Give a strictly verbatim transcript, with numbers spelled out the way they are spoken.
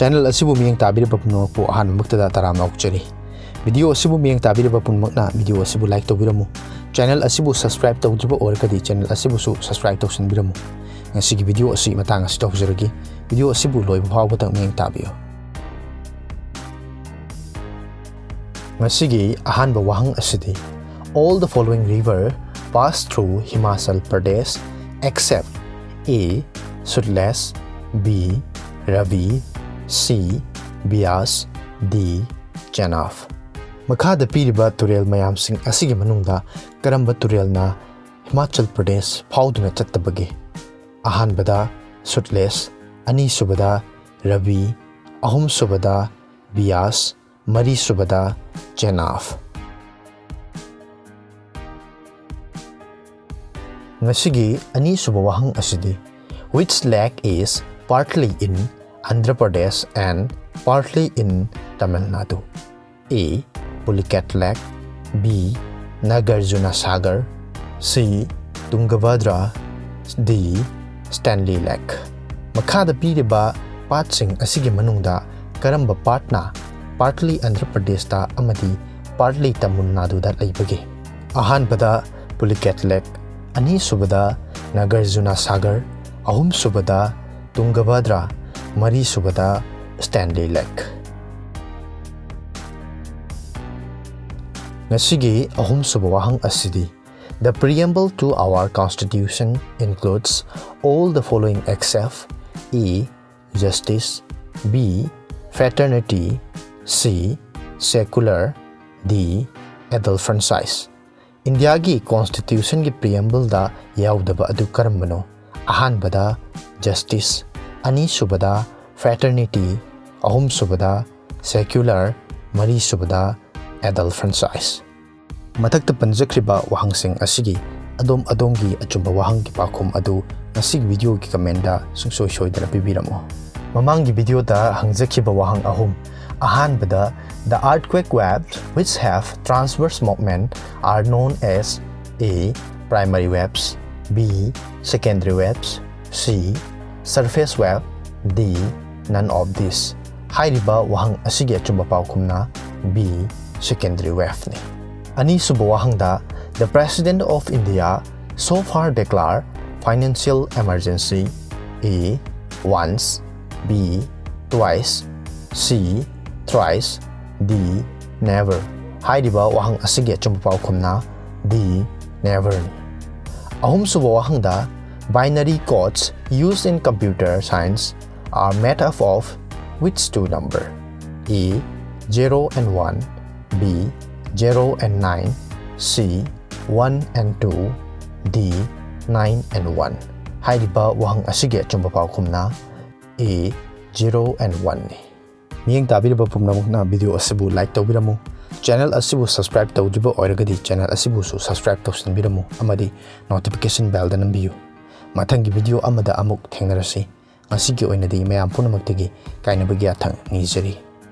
Channel ꯑꯁꯤꯕꯨ ꯃꯤꯠꯌꯦꯡ ꯇꯥꯕꯤꯔꯤꯕ ꯄꯨꯝꯅꯃꯛꯄꯨ ꯑꯍꯥꯟꯕꯃꯛꯇꯗ ꯇꯔꯥꯝꯅ ꯑꯣꯛꯆꯔꯤ꯫ Video ꯑꯁꯤꯕꯨ ꯃꯤꯠꯌꯦꯡ ꯇꯥꯕꯤꯔꯤꯕ ꯄꯨꯝꯅꯃꯛꯅ video ꯑꯁꯤꯕꯨ like ꯇꯧꯕꯤꯔꯝꯃꯨ꯫ Channel ꯑꯁꯤꯕꯨ subscribe ꯇꯧꯗ꯭ꯔꯤꯕ ꯑꯣꯏꯔꯒꯗꯤ channel ꯑꯁꯤꯕꯨꯁꯨ subscribe ꯇꯧꯁꯤꯟꯕꯤꯔꯝꯃꯨ꯫ ꯉꯁꯤꯒꯤ video ꯑꯁꯤ ꯃꯇꯥꯡ ꯑꯁꯤꯗ ꯍꯧꯖꯔꯒꯦ꯫ Video ꯑꯁꯤꯕꯨ ꯂꯣꯏꯕ ꯐꯥꯎꯕꯗ ꯃꯤꯠꯌꯦꯡ ꯇꯥꯕꯤꯌꯨ꯫ ꯉꯁꯤꯒꯤ ꯑꯍꯥꯟꯕ ꯋꯥꯍꯪ ꯑꯁꯤꯗꯤ, All the following river pass through Himachal Pradesh except A. Sutlej, B. Ravi, C. Beas, D. Chenab꯫ ꯃꯈꯥꯗ ꯄꯤꯔꯤꯕ ꯇꯨꯔꯦꯜ ꯃꯌꯥꯝꯁꯤꯡ ꯑꯁꯤꯒꯤ ꯃꯅꯨꯡꯗ ꯀꯔꯝꯕ ꯇꯨꯔꯦꯜꯅ ꯍꯤꯃꯥꯆꯜ ꯄ꯭ꯔꯗꯦꯁ ꯐꯥꯎꯗꯨꯅ ꯆꯠꯇꯕꯒꯦ? ꯑꯍꯥꯟꯕꯗ ꯁꯨꯠꯂꯦꯖ, ꯑꯅꯤꯁꯨꯕꯗ ꯔꯕꯤ, ꯑꯍꯨꯝꯁꯨꯕꯗ ꯕꯤꯌꯥꯁ, ꯃꯔꯤꯁꯨꯕꯗ ꯆꯦꯅꯥꯕ꯫ ꯉꯁꯤꯒꯤ ꯑꯅꯤꯁꯨꯕ ꯋꯥꯍꯪ ꯑꯁꯤꯗꯤ, Which lake is partly in Andhra Pradesh and partly in Tamil Nadu? A. Pulicat Lake, B. Nagarjuna Sagar, C. Tungabhadra, D. Stanley Lake꯫ ꯃꯈꯥꯗ ꯄꯤꯔꯤꯕ ꯄꯥꯠꯁꯤꯡ ꯑꯁꯤꯒꯤ ꯃꯅꯨꯡꯗ ꯀꯔꯝꯕ ꯄꯥꯠꯅ partly ꯑꯟꯙ꯭ꯔ ꯄ꯭ꯔꯗꯦꯁꯇ ꯑꯃꯗꯤ partly ꯇꯥꯃꯤꯜ ꯅꯥꯗꯨꯗ ꯂꯩꯕꯒꯦ? ꯑꯍꯥꯟꯕꯗ ꯄꯨꯂꯤꯀꯦꯠ ꯂꯦꯛ, ꯑꯅꯤꯁꯨꯕꯗ ꯅꯥꯒꯔꯖꯨꯅꯥ ꯁꯥꯒꯔ, ꯑꯍꯨꯝꯁꯨꯕꯗ ꯇꯨꯡꯒꯚꯗ꯭ꯔꯥ, ꯃꯔꯤꯁꯨꯕꯗ ꯁ꯭ꯇꯦꯟꯂꯤ ꯂꯦꯛ꯫ ꯉꯁꯤꯒꯤ ꯑꯍꯨꯝꯁꯨꯕ ꯋꯥꯍꯪ ꯑꯁꯤꯗꯤ, The preamble to our constitution includes all the following except A. Justice, B. Fraternity, C. Secular, D. Adult Franchise꯫ ꯏꯟꯗꯤꯌꯥꯒꯤ ꯀꯣꯟꯁꯇꯤꯇ꯭ꯌꯨꯁꯟꯒꯤ ꯄ꯭ꯔꯤꯑꯦꯝꯕꯜꯗ ꯌꯥꯎꯗꯕ ꯑꯗꯨ ꯀꯔꯝꯕꯅꯣ? ꯑꯍꯥꯟꯕꯗ ꯖꯁꯇꯤꯁ, ꯑꯅꯤꯁꯨꯕꯗ ꯐ꯭ꯔꯦꯇꯔꯅꯤꯇꯤ, ꯑꯍꯨꯝꯁꯨꯕꯗ ꯁꯦꯀ꯭ꯌꯨꯂꯔ, ꯃꯔꯤꯁꯨꯕꯗ ꯑꯦꯗꯜ ꯐ꯭ꯔꯦꯟꯆꯥꯏꯁ꯫ ꯃꯊꯛꯇ ꯄꯟꯖꯈ꯭ꯔꯤꯕ ꯋꯥꯍꯪꯁꯤꯡ ꯑꯁꯤꯒꯤ ꯑꯗꯣꯝ ꯑꯗꯣꯝꯒꯤ ꯑꯆꯨꯝꯕ ꯋꯥꯍꯪꯒꯤ ꯄꯥꯎꯈꯨꯝ ꯑꯗꯨ ꯉꯁꯤꯒꯤ ꯚꯤꯗꯤꯑꯣꯒꯤ ꯀꯃꯦꯟꯗ ꯁꯨꯡꯁꯣꯏ ꯁꯣꯏꯗꯅ ꯄꯤꯕꯤꯔꯝꯃꯨ꯫ ꯃꯃꯥꯡꯒꯤ ꯚꯤꯗꯤꯑꯣꯗ ꯍꯪꯖꯈꯤꯕ ꯋꯥꯍꯪ ꯑꯍꯨꯝ꯫ ꯑꯍꯥꯟꯕꯗ, the earthquake waves which have transverse movement are known as A. primary waves, B. secondary waves, C. surface wave, D. none of this꯫ ꯍꯥꯏꯔꯤꯕ ꯋꯥꯍꯪ ꯑꯁꯤꯒꯤ ꯑꯆꯨꯝꯕ ꯄꯥꯎꯈꯨꯝꯅ B, secondary waveꯅꯤ꯫ ꯑꯅꯤꯁꯨꯕ ꯋꯥꯍꯪꯗ, the President of India so far declare financial emergency: A, once, B, twice, C, thrice, D, never꯫ ꯍꯥꯏꯔꯤꯕ ꯋꯥꯍꯪ ꯑꯁꯤꯒꯤ ꯑꯆꯨꯝꯕ ꯄꯥꯎꯈꯨꯝꯅ D, neverꯅꯤ꯫ ꯑꯍꯨꯝꯁꯨꯕ ꯋꯥꯍꯪꯗ, binary codes used in computer science are made up of which two number? A, zero and one, B, zero and nine, C, one and two, D, nine and one꯫ ꯍꯥꯏꯔꯤꯕ ꯋꯥꯍꯪ ꯑꯁꯤꯒꯤ ꯑꯆꯨꯝꯕ ꯄꯥꯎꯈꯨꯝꯅ A, zero and oneꯅꯤ꯫ ꯃꯤꯠꯌꯦꯡ ꯇꯥꯕꯤꯔꯤꯕ ꯄꯨꯝꯅꯃꯛꯅ video ꯑꯁꯤꯕꯨ like ꯇꯧꯕꯤꯔꯝꯃꯨ꯫ Channel ꯑꯁꯤꯕꯨ subscribe ꯇꯧꯗ꯭ꯔꯤꯕ ꯑꯣꯏꯔꯒꯗꯤ channel ꯑꯁꯤꯕꯨꯁꯨ subscribe ꯇꯧꯁꯤꯟꯕꯤꯔꯝꯃꯨ ꯑꯃꯗꯤ notification bellꯗ ꯅꯝꯕꯤꯌꯨ꯫ ꯃꯊꯪꯒꯤ video ꯑꯃꯗ ꯑꯃꯨꯛ ꯊꯦꯡꯅꯔꯁꯤ꯫ ꯉꯁꯤꯒꯤ ꯑꯣꯏꯅꯗꯤ ꯃꯌꯥꯝ ꯄꯨꯝꯅꯃꯛꯇꯒꯤ ꯀꯥꯏꯅꯕꯒꯤ ꯌꯥꯊꯪ ꯅꯤꯖꯔꯤ꯫